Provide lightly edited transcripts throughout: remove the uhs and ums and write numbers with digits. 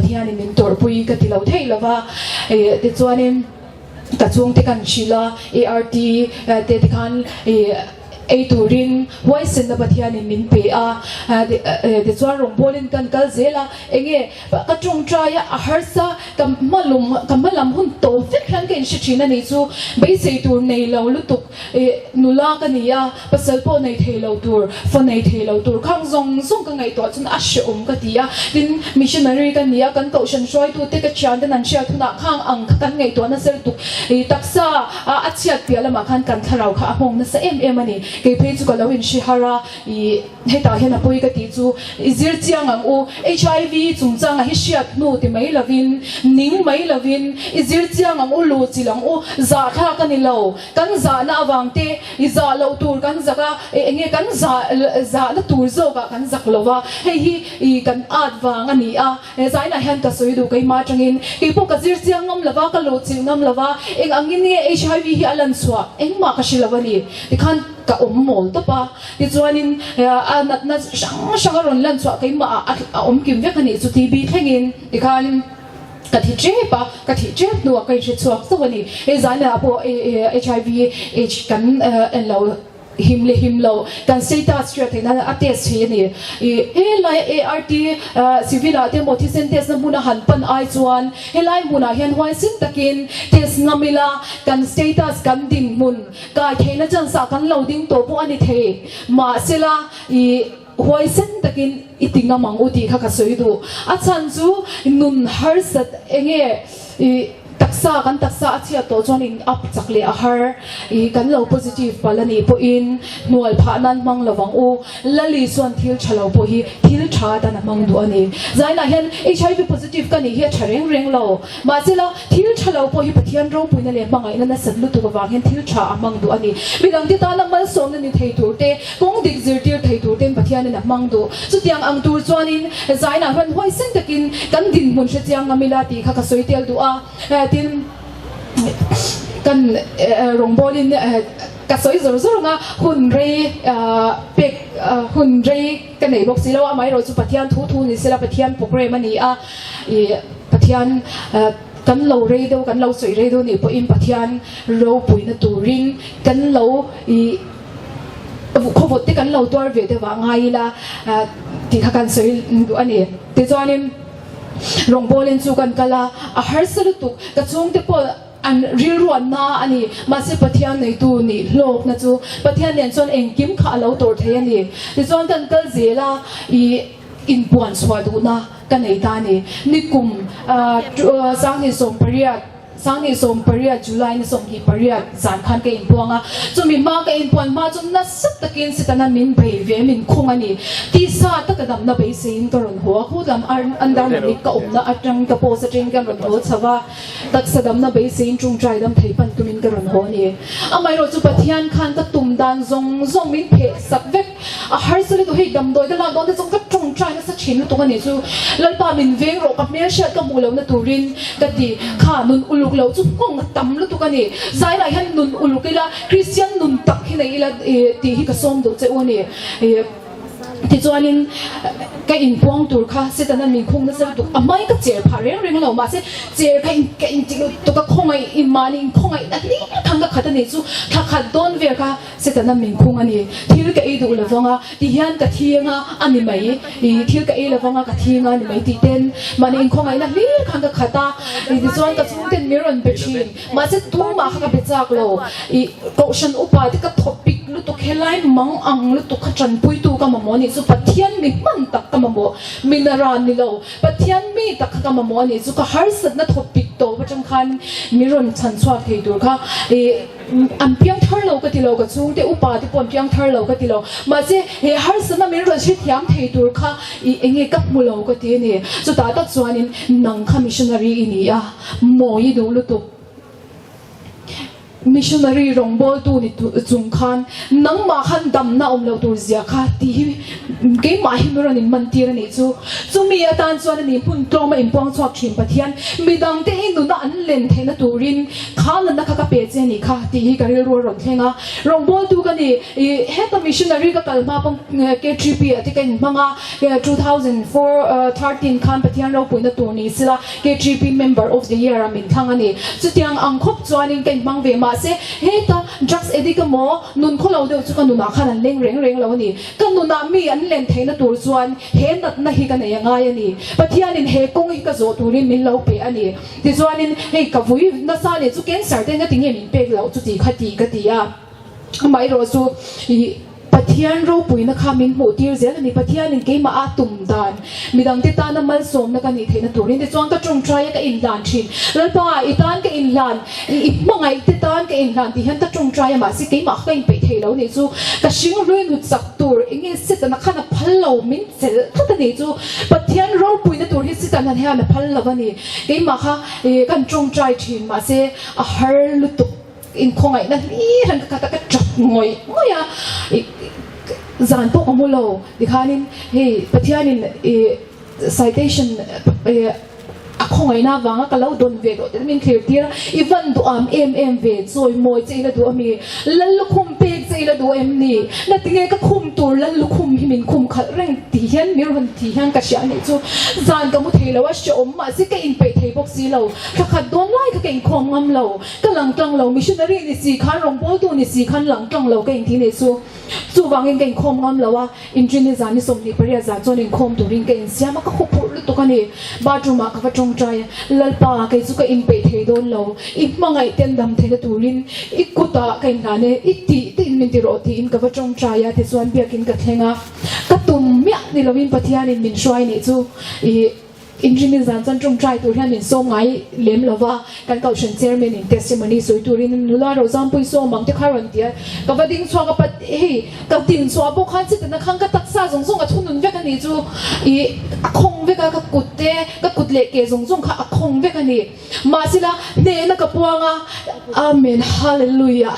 Pathianin min tawrhpui ka ti lo theih lo va. Tichuanin ka chhungte kan hrilh a, ART te tikhan ei turin huaisenna Pathianin min pe a. Tichuan rawngbawlin kan kal zel a, enge ka tawngtai a, a harsa ka hmalum ka hmalam hun tawp vek hian ka inhre thin a nih chu, beisei tur nei lo lutuk. Nula ka ni a, pasal pawh nei thei lo tur, fa nei thei lo tur khang zawng zawng ka ngaihtuah chuan a hrehawm ka ti a. Tin, missionary ka ni a, kan kohhran hruaitute ka thianten an hriat hunah khang ang kha kan ngaihtuah nasa lutuk. Taksa a chhiat piah lamah khan kan thlarau kha a nghawng nasa em em a ni. Kei phei chu ka lo inhre har a, hetah hian a pawi ka tih chu i zir chiang ang u. HIV chungchanga hi hriat hnu ti mai lovin, ning mai lovin i zir chiang ang u, luhchilh ang u, zahthlak a ni lo. Kan zahna avang te i zah loh tur kan zak a, eng nge kan zah zahna tur zawkah kan zak lo va, hei hi i kan at vang a ni a, he zainah hian ka sawi duh keimah atangin keipawh ka zir chiang ngam lo va, ka luhchilh ngam lo va, eng angin nge HIV hi a lan chhuah engmah ka hre lo a ni tikhan ka awm mawl tawp a, tichuanin a natna hrang hrang a rawn lan chhuah keimah ah a awm kim vek a nih chu TB thlengin tikhan. Ka thi tep a, ka thih tep hnuah ka inhre chhuak zauh a ni. Hei zanah pawh HIV AIDS kan en lo him leh him lo kan status hriat theih nan a test thei a ni. Helai ART civil ah te emaw thisen test na hmun a han pan ai chuan helai hmunah hian huaisin takin test ngam ila kan status kan dinhmun kai theihna chance ah kan lo ding tawh pawh a ni thei. Mahsela ih. Huaisen takin i ti ngam ang u tih kha ka sawi duh. A chhan chu nun harsat enge i taksa kan taksa a chhiat tawh chuan in up chak leh a har i kan lo positive palh a nih pawhin hnual phah nan hmang lo vang u. Lali chuan thil tha lo pawh hi thil tha atan a hmang duh a ni. Zainah hian HIV positive ka nih hi a tha reng reng lo. Mahsela, thil tha lo pawh hi Pathian ropuina leh hmangaihna nasat lutuk avang hian thil tha a hmang duh a ni. Midangte tana malsawmna ni thei tur te, kawng dik zirtir thei tur ten Pathianin a hmang duh. Chutiang ang tur chuanin zainah hian huaisen takin kan dinhmun hre chiang ngam ila tih kha ka sawi tel duh a. Tin, kan rawngbawlin ka sawi zawr zawr ang a, hun rei pek hun rei ka nei bawk si lo a, amaherawhchu Pathian thu thu ni sela Pathian programme a ni a. Pathian kan lo rei deuh, kan lo sawi rei deuh nih pawhin Pathian ropuina turin kan lo i khawvawt te kan lo tuar ve deuh ah ngai ila tih kha kan sawi duh a ni. Tichuanin rawngbawlin chu kan kal a, a harsa lutuk ka chhungte pawh an rilru an na a ni. Mahse Pathian neitu nih hlawkna chu Pathian nen chuan engkim kha a lo tawr thei a ni. Tichuan kan kal zel a, i inpuan chhuah duhna ka nei ta a ni. Nikum 2018, 2018 July ni 28 zan khan ka inpuang a, chumi hma ka inpuan hma chu nasa takin Setana min bei ve min khung a ni. Tisa taka damna beiseiin ka rawn haw a, khu lam Andarmani ka awmna atang ka post atangin ka rawn haw chho a, taksa damna beiseiin tawngtai dam thei pan tumin ka rawn haw a ni. Amaherawhchu Pathian khan ka tum dan zawng zawng min pheh sak vek. A harsa lutuk hei damdawi ka lak dawn te chuan ka tawngtai nasa thin lutuk a nih chu Lalpa min veng rawh ka hmelhriat ka hmuh lohna turin ka ti kha nun uluk loh chu nghawng a tam lutuk a ni Zairah hian nun uluk ila Kristian nun tak hi nei ila tih hi ka sawm duh che u a ni tichuanin ka inpuang tur kha Setana min khung nasa lutuk a hmai ka cher phah reng reng lo mahse cher kha ka inti lutuk a khawngaih inmahni inkhawngaih na hlir khan ka khat a nih chu thla khat dawn vel kha Setana min khung a ni. Thil ka ei duh lo vang a, ti hian ka thi anga a ni mai. I thil ka ei lo vang a, ka thi anga a ni mai tih ten mahni inkhawngaihna hlir khan ka khat a. I tichuan ka chhungten min rawn be thin. Mahse tumah kha ka be chak lo. I kohhran upa te ka thawpik lutuk helai mang ang lutuk kha tanpuitu ka mamawh a nih chu Pathian mi hman tak ka mamawh. Minaran ni lo. Pathian mi tak kha ka mamawh a nih chu ka harsatna thawpik tawp atang khan min rawn chhan chhuak thei tur kha. I. An piang thar lo ka ti lo, ka chhungte upa te pawh an piang thar lo ka ti lo. Mahse, he harsatna min rawn hrethiam thei tur kha i enge ka hmu lo ka ti a ni. Chutah tak chuanin nang kha missionary i ni a, mawi i duh lutuk. Missionary rawngbawltu ni chung khan nangmah khan damna awm lo tur zia kha tih hi keimah hi min rawn inmantir a nih chu. Chumi atan chuan a ni hmun tlawma inpuang chhuak thin Pathian midangte i nuna an len theihna turin kha natna kha ka pe che a nih kha tih hi ka rilru a rawn thleng a. Rawngbawltu ka ni i heta missionary ka kal hma pawn KTP ah te ka inhmang a, 2013 khan Pathian ropuina tur ni sila KTP member of the year a min thlang a ni. Chutiang ang khawp chuanin ka inhmang ve mahse heta drugs addict emaw nun khawlo deuh chu ka nunah khan an leng reng reng lo a ni. Ka nunah mi an len theihna tur chuan he natna hi ka nei a ngai a ni. Pathianin he kawng hi ka zawh turin min lo pe a ni. Tichuanin hei ka vui nasa leh chu cancer te engati nge min pek loh chuti kha ti ka ti a. Amaherawh chu ih Pathian ropuina kha min hmuh tir zel a ni. Pathianin keimah a tum dan midangte tana malsawmna ka nih theihna turin tichuan ka tawngtai a ka inhlan thin. Lalpa i tan ka inhlan, i hmangaih te tan ka inhlan tih hian ka tawngtai a mahse keimah kha ka inpeih thei lo nih chu ka hring hlui nut chak tur enge Setana khan a phal lo min chelh tlat a nih chu. Pathian ropuina tur hi Setana hian a phal lo a ni. Keimah kha ih kan tawngtai thin mahse a har lutuk. Inkhawngaihna hlir an ka khat a, ka tap ngawih ngawih a, ih zan pawh ka mu lo tikhanin hei Pathianin ih citation ih a khawngaihna avanga ka lo dawn ve tawh te min thlir tir a, i van duham em em ve chawimawi che ila duh ami, lal lukhum pek che ila duh em ni, natinge ka khum tur lal lukhum hi min khum khalh reng tih hian min rawn tih hian ka hria anih chu zan ka mu thei lo a, hrehawm mahse ka inpeih thei bawk si lo, thla khat dawn lai kha ka inkhawm ngam lo. Ka lang tlang lo, missionary ni si khan, rawngbawltu ni si khan lang tlang lo ka inti nei chu. Chuvangin ka inkhawm ngam lo a, inṭin zan ni 28 zan chuan inkhawm turin ka insiam a, ka huphurh lutuk a ni. Bathroom ah ka va tawngtai a, Lalpa, kei chu ka inpeih thei dawn lo, i hmangaih ten dam theihna turin i kutah ka inhlan e, i tih te in min ti rawh tiin ka va tawngtai a, tichuan biakin ka thleng a, ka tum miah ni loin Pathianin min hruai nih chu i. Inrinni zan chuan tawngtai tur hian min sawm ngai lem lo va, kan Kohhran Chairman in testimony sawi turin nula Rozampui sawm ang te kha rawn ti a, ka va ding chhuak a pat hei ka din chhuah pawh khan chitana khan ka taksa zawng zawng a thunun vek a nih chu ih a khawng vek a ka kut te ka kut leh ke zawng zawng kha a khawng vek a ni. Mahsela hnehna ka puang a, Amen Hallelujah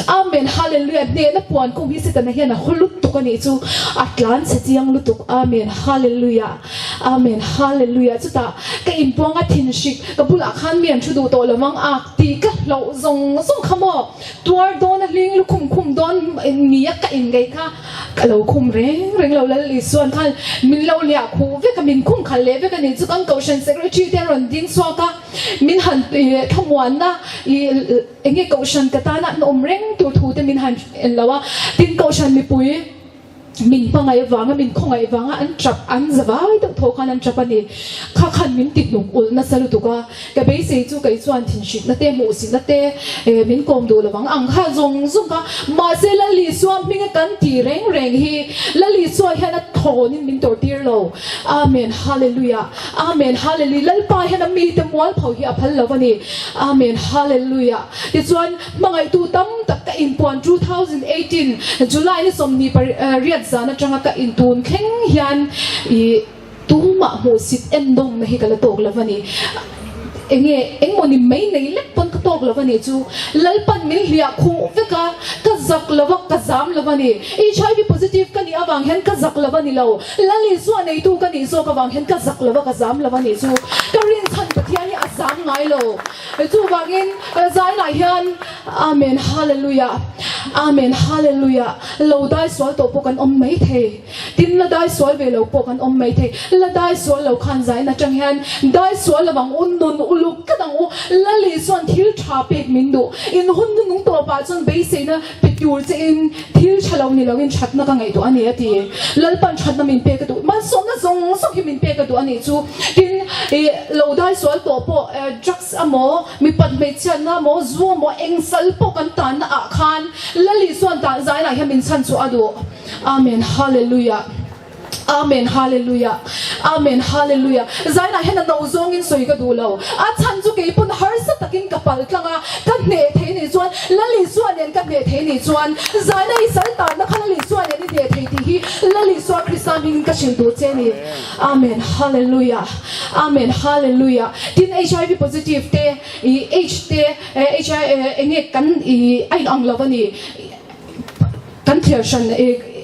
Amen Hallelujah hnehna puan kum hi Setana hian a haw lutuk a nih chu a tlan chhe chiang lutuk Amen Hallelujah Amen Hallelujah chutah ka inpuang a thinhrik ka bulah khan mi an thu duh tawh lo vang a tih ka hlauh zawng zawng kha maw tuar dawn a hling lukhum khum dawn nia ka inngei kha Ka lo khum reng reng lo Lal Isuan khan min lo liah khuh vek a, min khum khalh leh vek a nih chu kan Kohhran Secretary te an rawn ding chhuak a, min han thlamuanna ih eng nge Kohhran ka tana an awm reng tur thu te min han en lo a, tin Kohhran mipui min hmangaih avanga min khawngaih vanga an tap an za vai deuh thaw khan an tap a ni, kha khan min ti hnuk ulh nasa lutuk a. Ka beisei chu kei chuan thinhritna te, hmuhsitna te min kawm duh lovang ang kha zawng zawng kha. Mahse Lal Isua hminga kan tih reng reng hi Lal Isua hian a thawnin min tawrhtir lo. Amen Hallelujah Amen Hallelujah Lalpa hian a mite mualpho hi a phal lo a ni. Amen Hallelujah Tichuan hmangaihtu tam tak ka inpuan 2018 July ni 28 zan atanga ka intun thleng hian ih Tumah hmuhsit endawmna hi ka la tawk lo a ni. Enge, engmaw ni mai nei lek pawn ka tawk lo a ni chu. Lalpan min hliah khuh vek a, ka zak lo a, ka zam lo a ni. HIV positive ka nih avang hian ka zak lo a ni lo. Lal Isua neitu ka nih zawk avang hian ka zak lo a, ka zam lo a ni chu. Ka rinchhan Pathian hi a zam ngai lo. Chuvangin zainah hian Amen Hallelujah, Amen Hallelujah lo dai sual tawh pawh kan awm mai thei. Tin, la dai sual ve lo pawh kan awm mai thei. La dai sual lo khan zain atang hian dai sual lo ang u, nun uluk tlat ang u. Lali chuan thil tha pek min duh. In hun nu nung tawpah chuan beiseina pe tur che in thil tha lo ni loin thatna ka ngaihtuah a ni a ti. Lalpan thatna min pek a duh. Malsawmna zawng zawng hi min pek a duh a nih chu. Tin, ih lo dai sual tawh pawh drugs amaw, mipat hmeichhiatna amaw, zu amaw, eng sal pawh kan tanna ah khan Lali chuan tan zainah hian min chhanchhuah a duh. Amen Hallelujah Amen Hallelujah Amen Hallelujah Zainah hian a no zawngin sawi ka duh lo. A chhan chu kei pawn harsa takin ka pal tlang a, ka hneh thei a ni. chuan Lal Isua nen ka hneh thei nih chuan zaina i sal tanna kha Lal Isua nen i hneh thei tih hi Lal Isua Krista hmingin ka hrilh duh che a ni. Amen Hallelujah Amen Hallelujah Tin HIV positive te i H te HIV enge kan i a in ang lo a ni. Kan thliar hran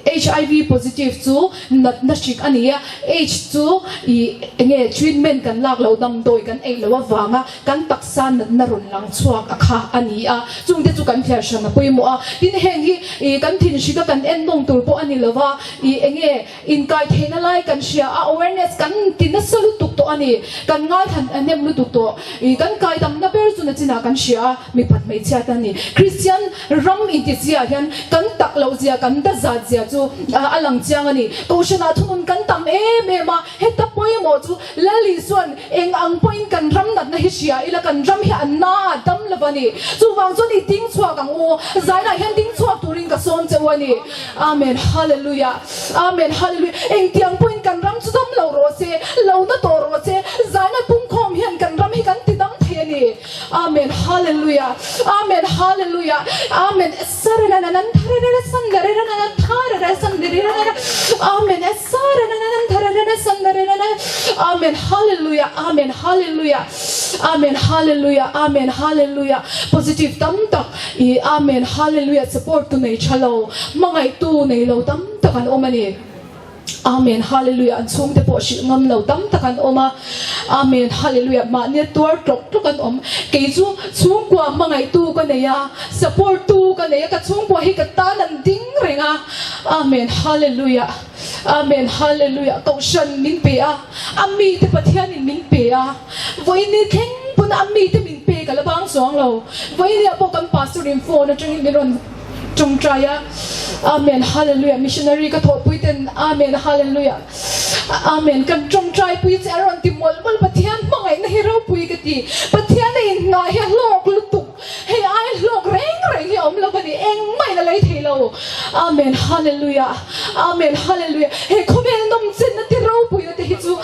HIV positive chu natna hrik a ni a, Aids chu ih enge treatment kan lak loh damdawi kan ei loh avanga kan taksa natna rawn lang chhuak a kha a ni a, chungte chu kan thliar hran a pawimawh a. Tin heng hi ih kan thin hrika kan en nawng tur pawh a ni lo va, ih enge inkai theihna lai kan hria a, awareness kan ti nasa lutuk tawh a ni, kan ngaithla hnem lutuk tawh, ih kan kai damna ber chu nachinah kan hria a. Mipat hmeichhia te an ni. Kristian ram intizia hian kan tak loh zia, kan da zat zia chu a lang chiang a ni. Kohhranah thunun kan tam em em a, heta pawimawh chu Lal Isuan eng ang pawhin kan ram natna hi hria ila kan ram hi a na a dam lo a ni. Chuvang chuan i ding chhuak ang u. Zainah hian ding chhuak turin ka sawm che u a ni. Amen Hallelujah Amen Hallelujah Engtiang pawhin kan ram chu dam lo rawh se, lo na tawh rawh se, zaina pungkhawm hian kan ram hi kan ti dam thei a ni. Amen Hallelujah Amen Hallelujah Amen Amen Amen Hallelujah Amen Hallelujah Amen Hallelujah Amen Hallelujah Positive tam tak i Amen Hallelujah support tu nei tha lo hmangaih tu nei lo tam tak an awm a ni. Amen Hallelujah an chhungte pawh hrilh ngam lo tam tak an awm a Amen Hallelujah mahnia tuar tlawk tlawk an awm kei chu chhungkua hmangaihtu ka nei a support tu ka nei a ka chhungkua hi ka tan an ding reng a Amen Hallelujah Amen Hallelujah Kohhran min pe a a mite Pathianin min pe a vawiini thleng pawn a mite min pe ka la bang chuang lo vawiini ah pawh kan pastor in phone atangin min rawn Tawngtai a, Amen Hallelujah Missionary ka thawhpui ten Amen Hallelujah Amen kan tawngtai pui che a rawn ti mawlh mawlh Pathian hmangaihna hi ropui ka ti Pathian a inngah hi a hlawk lutuk hei ai hlawk reng reng hi a awm lo a ni engmah in a lei thei lo Amen Hallelujah Amen Hallelujah he khawvel nawmchenna te ropuina te hi chu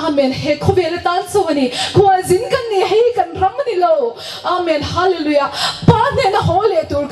Amen he khawvel atan chauh a ni khualzin kan ni hei kan ram a ni lo Amen Hallelujah Pa hnena haw leh tur.